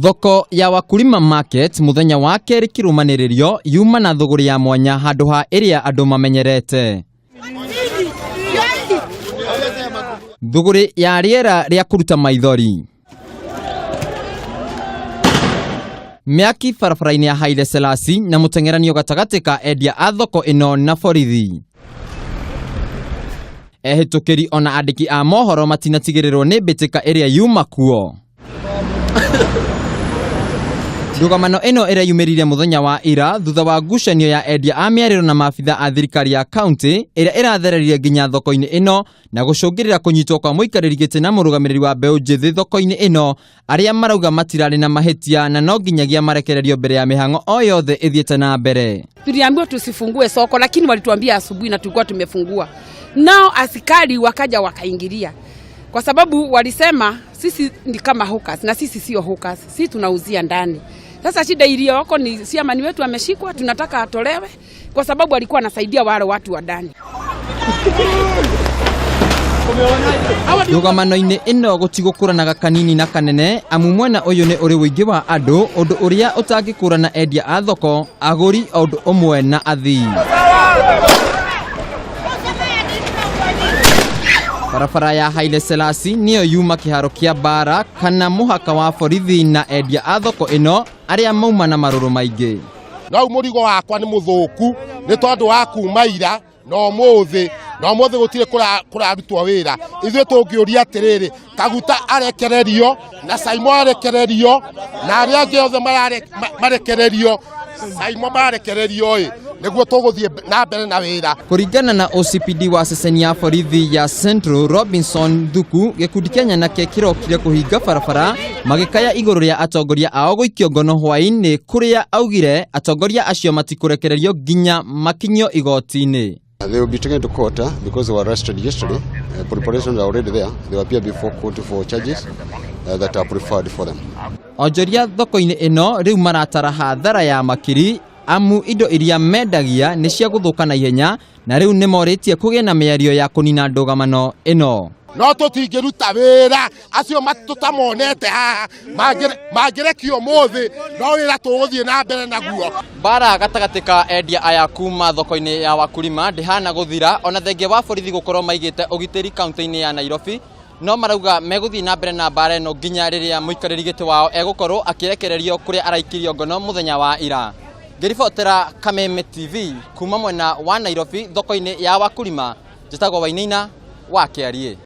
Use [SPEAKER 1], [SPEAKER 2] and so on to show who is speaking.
[SPEAKER 1] Thoko ya Wakulima Market muthenya wa kerĩ kĩrũmanĩrĩrio yuma na thũgũrĩ ya mwanya handũ ha ĩrĩa andũ mamenyerete. Thũgũrĩ ya rĩera rĩa kũruta maithori. Mĩaki barabara-inĩ ya Haile Selassie na mũteng'eranio gatagatĩ ka endia a thoko ĩno na borithi. Ehĩtũkĩri ona andĩki a mohoro matinatigĩrĩrwo nĩ mbĩtĩka ĩrĩa yuma kuo. Ndũgamano ĩno ĩreyumĩririe mũthenya wa ira thutha wa ngucanio ya endia a mĩarĩro na maabitha a thirikari ya kaunti ĩrĩa ĩrathereire nginya thoko-inĩ ĩno na gũcũngĩrĩra kũnyitwo kwa mũikarĩri gĩtĩ na mũrũgamĩrĩri wa mbeũ njĩthĩ thoko-inĩ ĩno arĩa marauga matirarĩ na mahĩtia na no nginyagia marekererio mbere ya mĩhang'o o yothe ĩthiĩte na mbere.
[SPEAKER 2] Tuliambiwa tusifungue soko, lakini walituambia asubuhi na tulikuwa tumefungua. Nao askari wakaja wakaingilia, kwa sababu walisema sisi ni kama hawkers, na sisi sio hawkers, sisi tunauzia ndani. Sasa shida iliyoko ni chairman wetu ameshikwa, tunataka atolewe kwa sababu alikuwa anasaidia wale watu wa ndani.
[SPEAKER 1] Ndũgamano-inĩ ĩno gũtigũkũranaga kanini na kanene amu mwena ũyũ nĩ ũrĩ ũingĩ wa andũ ũndũ ũrĩa ũtangĩkũrana endia a thoko agũri o ũndũ ũmwe na athii. Barabara ya Haile Selassie nĩyo yuma kĩharo kĩa mbara kana mũhaka wa borithi na endia a thoko ĩno arĩa mauma na marũrũ maingĩ.
[SPEAKER 3] No mũrigo wakwa nĩ mũthũku nĩ tondũ wa kuma ira na ũmũthĩ na ũmũthĩ gũtirĩ kũrarutwo wĩra. Ithuĩ tũngĩũria atĩrĩrĩ, Kaguta arekererio na Saimo arekererio na arĩa angĩ othe marekererio, Saimo marekererio ĩ nĩguo tũgũthiĩ na mbere na wĩra.
[SPEAKER 1] Kũringana na OCPD wa ceceni ya borithi ya Central Robinson Thuku, gĩkundi kĩa nyanake kĩrokire kũhinga barabara magĩkaya igũrũ rĩa atongoria ao gũikio ngono hwaĩ-inĩ kũrĩa augire atongoria acio matikũrekererio nginya makinyio igoti-inĩ.
[SPEAKER 4] They will be taken to court because they were arrested yesterday. Preparations are already there. They will appear before court for charges that are preferred for them.
[SPEAKER 1] Onjoria thoko-inĩ ĩno rĩu maratara hathara ya makiri amu indo iria mendagia nĩ cia gũthũka na ihenya na rĩu nĩ morĩtie kũgĩe na mĩario ya kũnina ndũgamano ĩno.
[SPEAKER 3] No tũtingĩruta wĩra acio tũtamonete haha mangĩrekio ũmũthĩ no wĩra tũgũthiĩ na mbere naguo.
[SPEAKER 1] Mbara gatagatĩ ka endia aya kuma thoko-inĩ ya Wakulima ndĩhana gũthira ona thengia wa borithi gũkorwo maigĩte ũgitĩri kaunti-inĩ ya Nairobi no marauga megũthiĩ na mbere na mbara ĩno nginya rĩrĩa mũikarĩri gĩtĩ wao egũkorwo akĩrekererio kũrĩa araikirio ngono mũthenya wa ira. Ngĩribotera Kameme TV kuma mwena wa Nairobi thoko-inĩ ya Wakulima, njĩtagwo Wainaina wa Kĩariĩ.